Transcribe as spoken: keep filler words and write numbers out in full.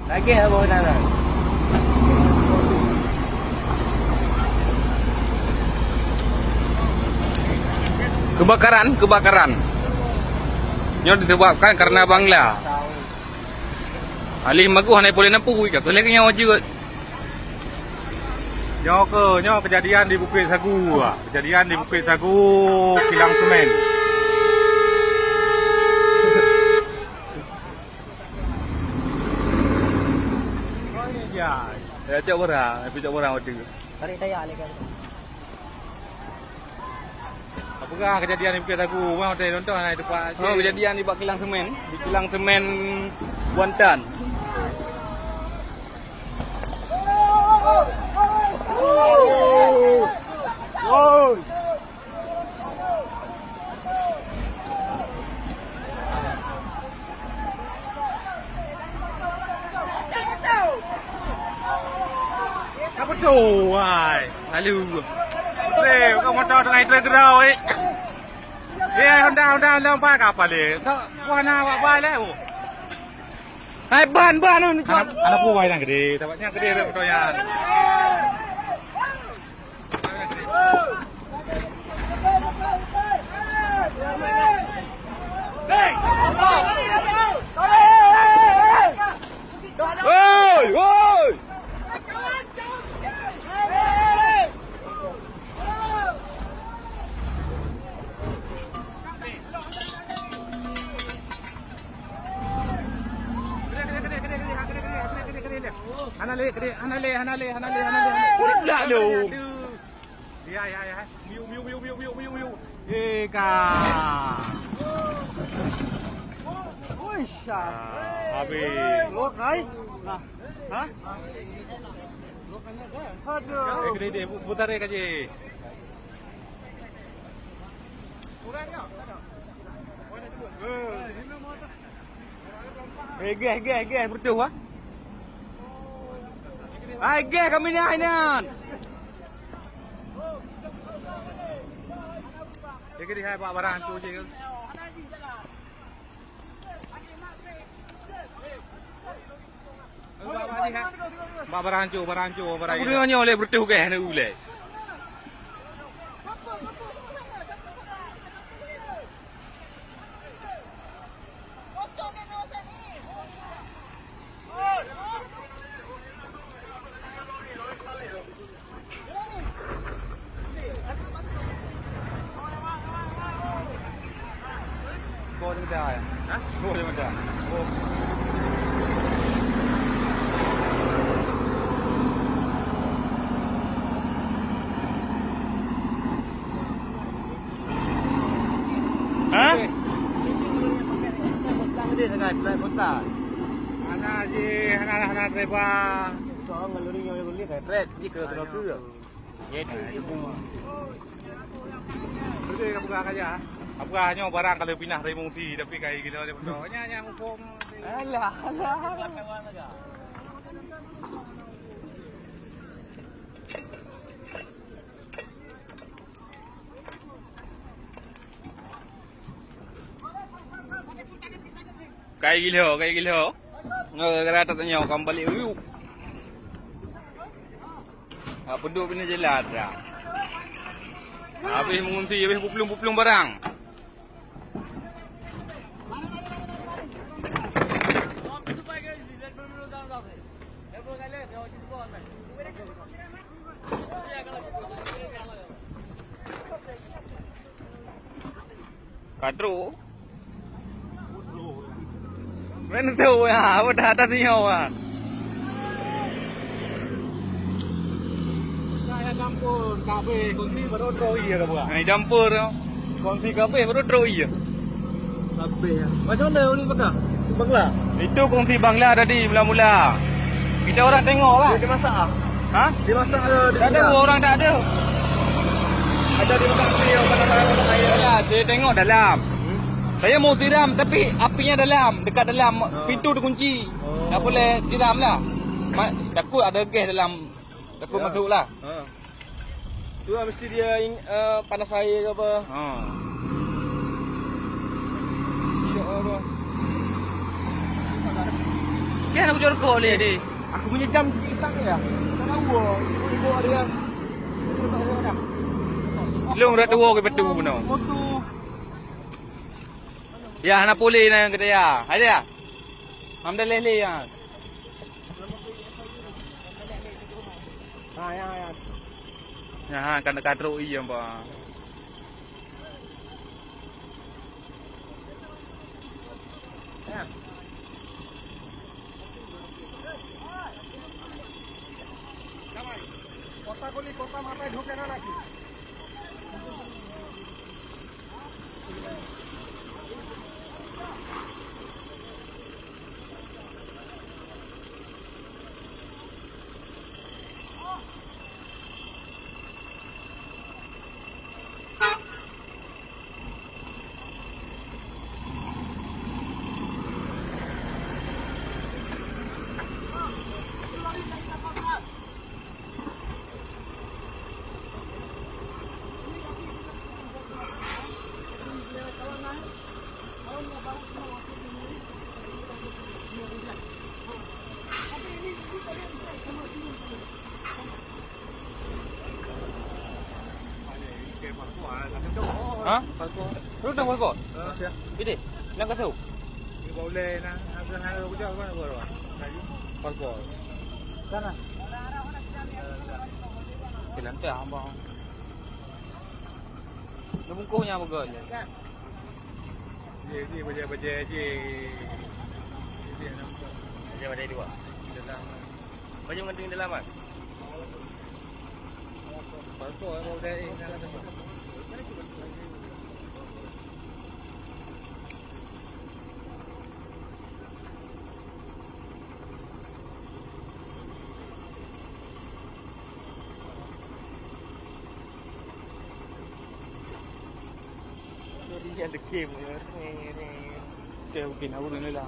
Lagèe apa udara? Kebakaran, kebakaran. Nyoe disebabkan karena bangla. Alih magoh hana peureulèe neupui, ka keuh lagèe nyoe jeuet. Nyoe keuh, nyoe kejadian di Bukit Sagu. Kejadian di Bukit Sagu, kilang semen. Ya, cok orang, tapi cok orang waktu. Tarik daya lagi. Apa kejadian di Bukit Sagu? Wah, hotel nonton, ada tempat. Oh, kejadian di bak kilang semen, di kilang semen Buantan. Apa tu? Wai, lalu. Leh, kau motor tengah itu gerau, eh. Eh, Honda, Honda, Honda, empat kapal, eh. Tak, buah nak awak buat, leh, oh. Hai, ban, ban, ni. Anak, anak buah yang gede, tabatnya gede, motor yang. Woi, woi! Hana lé, hana lé, hana lé, hana lé, hana lé. Udah lu. Ya, ya, ya. Miu, miu, miu. Eh, ka. Oisha. Ah, habis. Lok nai. Nah. Ha? Aduh. Eh, gede deh, putar deh kaji. Eh, geh, geh, geh, beureutoh, ah. Hai, geh kami ni, hai nan. Dia kena hai bak barang tu je ke? Bak barang tu, barang tu, barang tu. Aku dengar nyoe leh beureutoh geh, nak uleh. Ha? Hana jih, hana, hana terima. Red, jih ke kena ke. Ya, itu, itu. Betul ka peugah aja. Apa nyoe barang kalau pinah dari mungsi tapi kai gila dia betul. Nya, nya, mumpung. Alah, alah. Kai gilo, kai gilo. Nyoe gara-gara tak tanya, kamu balik dulu. Ah, peuduek bina jelat dah. Habis mengunti, habis pupulung-pupulung barang. Ka trok. Meunan tu, ya, apa dah, dah tengok, ah. Saya campur, kabeh, kunci baru trok iya ke buah. Hai, campur, ya. Kongsi kabeh baru trok iya. Kabeh, ya. Macam mana ni bangla? Bangla? Itu kongsi bangla tadi mula-mula. Kita orang tengok lah. Dia dimasak ah? Ha? Dimasak ke? Tak ada, orang tak ada. Ada dimasak api, orang tak ada air. Yalah, saya tengok dalam. Hmm? Saya mau siram, tapi apinya dalam, dekat dalam. Oh. Pintu terkunci. Oh. Tak boleh siram lah. Ma-, takut ada gas dalam. Takut masuk lah. Ha. Tu lah mesti dia ing-, eh, panas air ke apa. Ha. Syok apa. Kan aku jorok lé deh. Aku punya jam di Islam ya. Tak tahu. Ibu ada yang. Long rat dua ke betul bunoe. Motor. Ya, hana pulih na kata ya. Hai dia. Alhamdulillah ya. Ha ya ya. Ya ha kan ka trok iya ba. Ha? Lu dah parkor? Ini, nang ka tu? Parkor. Sana. Jalan tu hamba. Lu bungkuh nya bagus. Ye, ye, bajai-bajai je. Bajai-bajai dua. Dalam. Baju mengandung dalam kan? Pasal mau dah eh nak kata. Dari yang dekat. Okey, okey, nak urus ni lah.